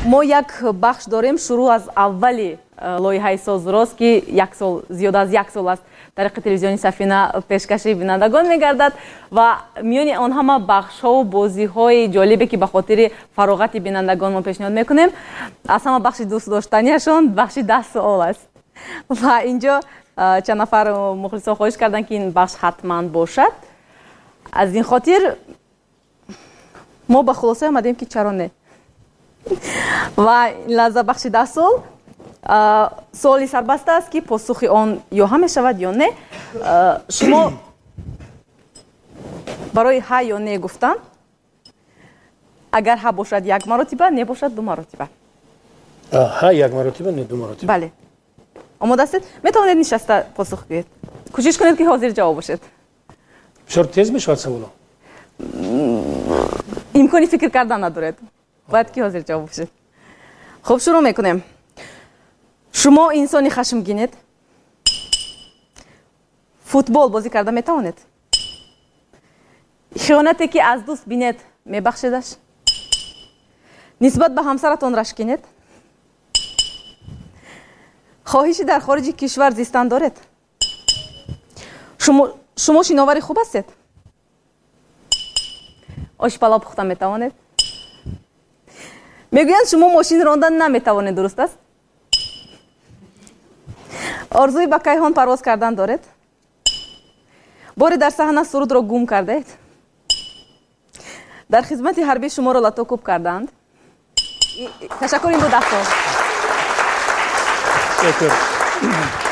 Мо як бахш дорем, шурӯъ аз аввали лоиҳаи Созрост, ки як сол, зиёда аз як сол аст, тариқи телевизиони Сафина пешкаши бинандагон мегардад ва миёни он ҳама бахшҳову бозиҳои ҷолибе, ки ба хотири фароғати бинандагон мо пешниҳод мекунем, аз ҳама бахши дӯстдоштанияшон бахши 10 суол аст. Ва инҷо чанд нафар мухлисон хоҳиш карданд, ки ин бахш ҳатман бошад. Аз ин хотир мо ба хулоса омадем, ки чаро не. Ва ин лаҳза бахши 10 суол, суоли сарбаста аст, ки посухи он ё ҳа мешавад, ё не. Шумо барои ҳа ё не гуфтан, агар ҳа бошад, як маротиба, не бошад, ду маротиба. Ҳа як маротиба, не ду маротиба. Бале. Омода ҳастед? Метавонед нишаста посух гӯед. Кӯшиш кунед, ки ҳозир ҷавоб бошед. Бисёр тез мешавад саволо. Имкони фикр кардан надоред, бояд ки ҳозир ҷавоб бошед. Хуб, шурӯъ мекунем. Шумо инсони хашмгинед? Футбол бозӣ карда метавонед? Хиёнате, ки аз дӯст бинед, мебахшедаш? Нисбат ба ҳамсаратон рашкинед? Хоҳиши дар хориҷи кишвар зистан доред? Шумо шиновари хуб ҳастед? Ошпалов пухта метавонед? Мегӯянд, шумо мошин рондан наметавонед, дуруст аст? Орзуи ба кайҳон парвоз кардан доред? Боре дар саҳна сурудро гум кардаед? Дар хизмати ҳарбӣ шуморо латокӯб кардаанд? Ташаккур, ин буд 10 сол. Ташаккур.